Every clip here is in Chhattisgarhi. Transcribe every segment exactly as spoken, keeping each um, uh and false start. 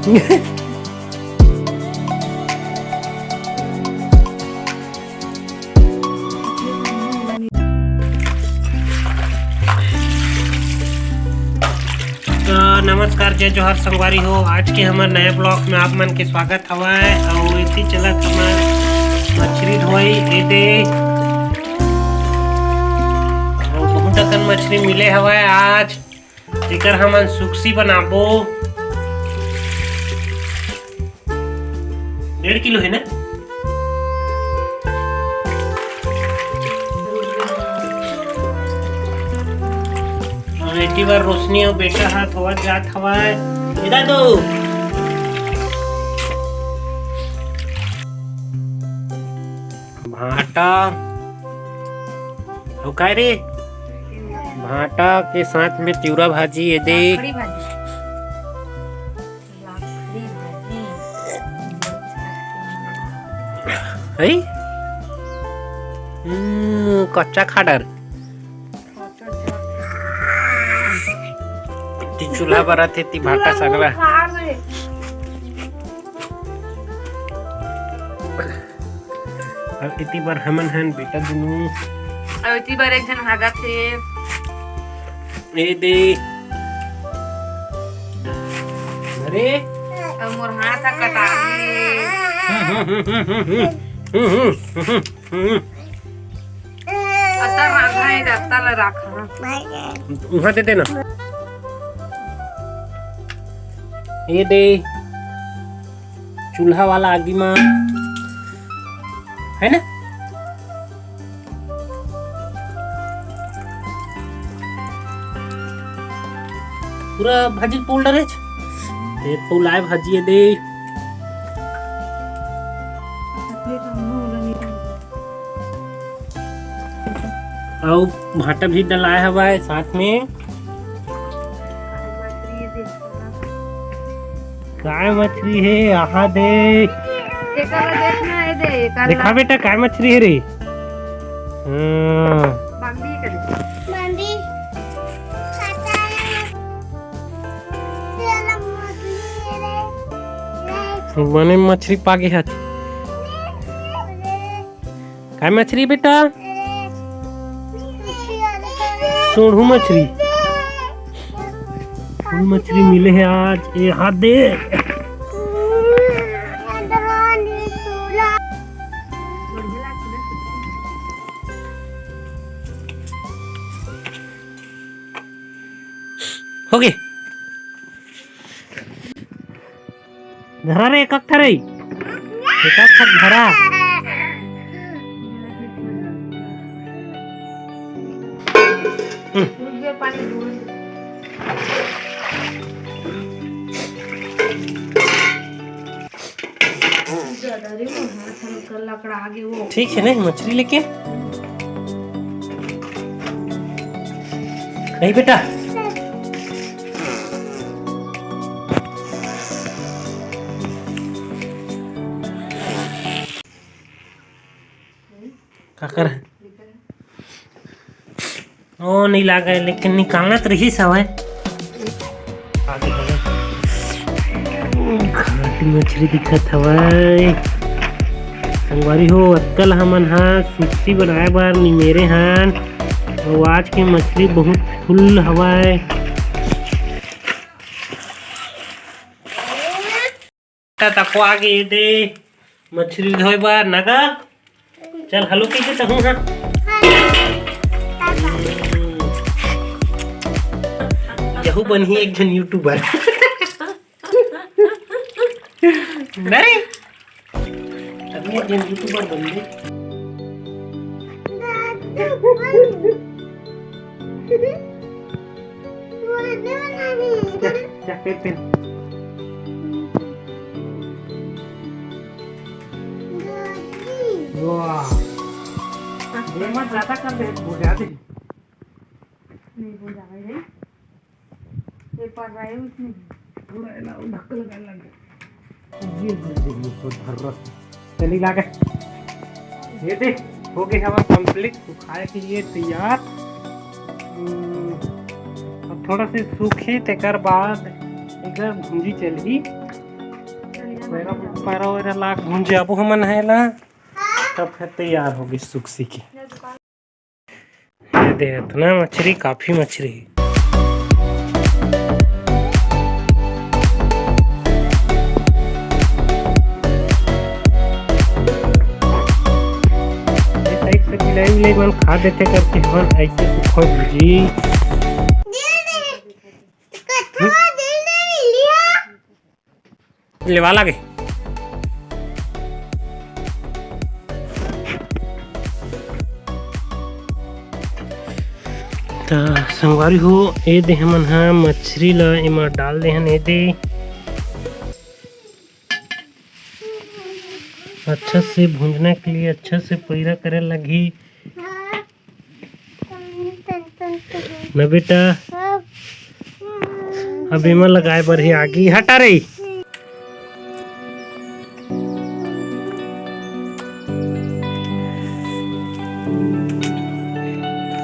तो नमस्कार, जय जोहार संगवारी हो। आज के हमर नया ब्लॉग में आप मन के स्वागत हवय। अउ इति चलत हमर मछरी धोई, ए दे। अउ बहुत अकन मछरी मिले हवय आज, जेकर हमन सुकसी बनाबो। डेढ़ किलो हे ना? अउ एती बर रोशनी अउ बेटा हा धोवत जात हवय। ए दादू। भांटा। अउ काय रे? भांटा के साथ में तिवरा भाजी, ए दे। लाखड़ी भाजी। लाखड़ी भाजी। है? हम्म, कच्चा खाडर। ती चूल्हा बरत हे, ती भाटा सगला। अब इति बर हमन हन बेटा दुनू। अब इति बर एक झन हागत हे। ए दे। अरे। अब मोर हाथ ह कटा गे। अतर राखा है, अतर ला राखा। उहाँ दे देना। ए दे। चूल्हा वाला आगी मा, है ना? पूरा भाजी पोल डरेच। ए पोलाय भाजी ए दे। अउ भांटा भी डलाय हवय साथ में। काय मछरी हे, आहा दे। एकर ला देख ना, ए दे, एकर ला। देखा बेटा, काय मछरी हे रे? हाँ। बांदी करे। बांदी। बने मछरी पागे हच। काय मछरी बेटा? सोढ़ू मछरी। सोढ़ू मछरी मिले हे आज। ए हाथ दे। हो गे। धरा रे, एक ठा रे। एक ठा धरा। ठीक है ना, मछली लेके। नहीं बेटा। काकर? ओ, नहीं लागे, लेकिन निकालना तो रहिस हवय। घाटी मछली दिखत हवय। संगवारी हो, अतका ल हमन ह सुक्ती बनाए बर निमेरे हन। अउ आज के मछली बहुत फुल हवय। त तको आगे दे मछली धोए बर नगा। चल, हेलो कहिके तहूँ हा। यहू बनही एक झन YouTuber। अरे, अभी एक झन YouTuber बन दे। जा, जा, पेन, पेन। वाह। ये मत ज्यादा कर दे, बुझा दे। नहीं, बुझा दे। ये पर रहा है उसमें। थोड़ा है ना, वो धक्का लगा लग गया। ये, ये, ये, ये, ये, धर रहा। चली लागे। ये देख, हो गए हमारे complete सुखाए के लिए तैयार। हम्म, अब थोड़ा से सूखी, तेकर बाद एकर भुंजी चलही। पैरा वैरा लाग भूंजे आबो हमन हे ला, तब फिर तैयार होगे सुकसी के। ये दे, इतना मछरी, काफी मछरी। ये side से बिलाई उलाई मन खा देथे करके हमन ऐसे सुखो जी। लेवा लागे। त संगवारी हो, ए दे हमन ह मछरी ला एमा डाल दे हन। ए दे अच्छा से भूंजने के लिए अच्छा से पैरा करे लगही। ना बेटा, अब एमा लगाए बर ही आगी। हटा रे।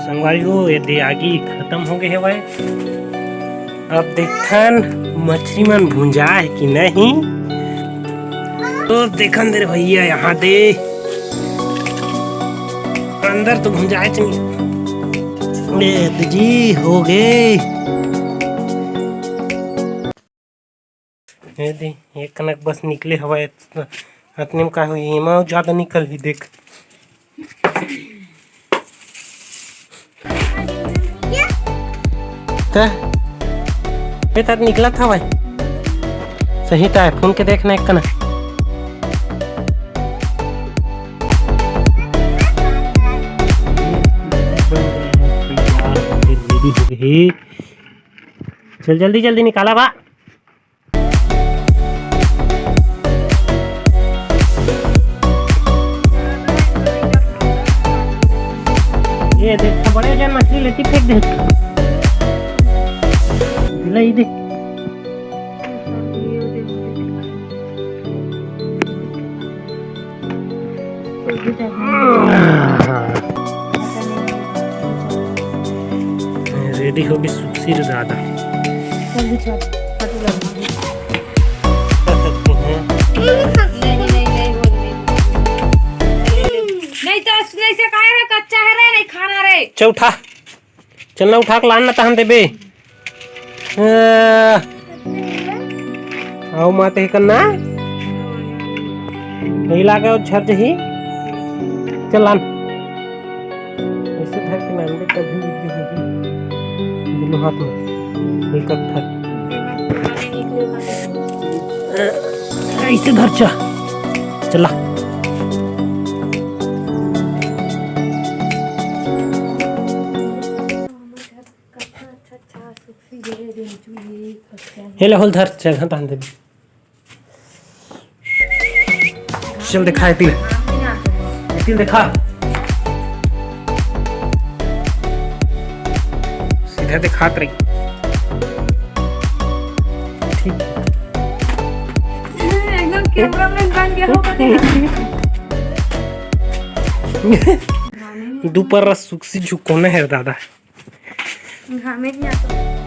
संगवारी हो, ये दे आगी खत्म हो गए हवय। अब देखथन मछरी मन भुंजा है कि नहीं। तो देखन दे रे भैया, यहाँ दे अंदर तो भुंजाए चाहिए। ए जी, हो गए। ये दे, एक कनक बस निकले हवय, अतने में का होही, एमा ज्यादा निकल ही देख। त ए तक निकलत हवय, सही त फोन के देखना एक कनक। चल जल्दी जल्दी निकाला बा। ये देख, बड़े जन मछली लेती फेंक दे। ले, ये देख। रेडी होगी सुखसी रे दादा। नहीं तो नहीं से काहे रे, कच्चा है रे, नहीं खाना रे। चल उठा, चल ना उठा के लान ना तहन देबे। अ, आओ माते हे कन्ना। नहीं लागे और झर जही। चल लान। ऐसे धर के लान दे तभी वीडियो होगी। दोनों हाथ में। एक हाथ। ऐसे धर चा। चला। हे ले, होल धर, जगह तान दे। चल दिखा, एती ले। एती ले दिखा। सीधा दिखात रही। ठीक। एकदम कैमरामैन बन गया हो, पता है। दोपहर सुक्सी झुकोना है दादा। घामे नहीं आता।